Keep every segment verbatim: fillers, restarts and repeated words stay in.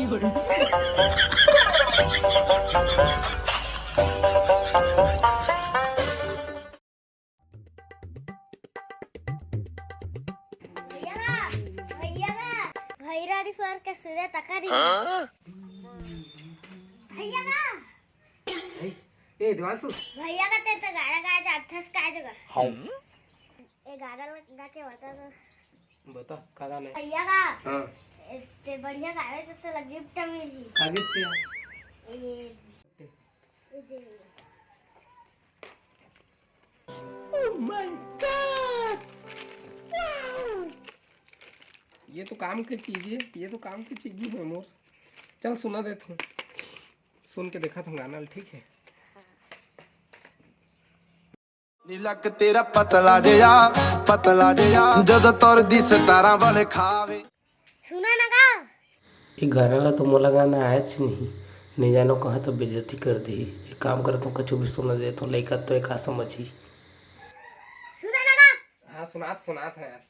भैया का, भैया का, भैरा रिफर के सूर्य तका रही। भैया का। ए, ए देवांशु। भैया का तेरे तो गाना गाए जात थस काय जगह। ए गाना गा के बता तो। बता का गाना है? भैया का। हाँ। ए, ते बढ़िया गावे तो तेला गिफ्ट मिली। का गिफ्ट है? ए, ए दे। ये तो काम की चीज है, ये तो काम की चीज ही है मोर। चल सुना देथों, सुन के देखाथों गाना ल, ठीक है? नीलक तेरा पतला जिया, पतला जिया, जद तोर दिस तारा वाले खावे। सुना ना का। ये गाना ला तो मोला गाना आयच नहीं, नहीं जानो कहाँ तो बेइज्जती कर दी। एक काम करत हूँ, कछु भी सुना देत हूँ, लइका तो एक समझी। सुना ना का। हाँ सुनात सुनात है यार।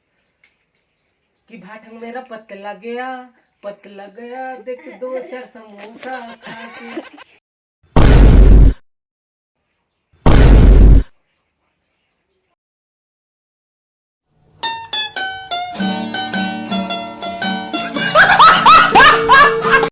कि भाठंग मेरा पतला गया, पतला गया, देख दो चार समोसा खा के।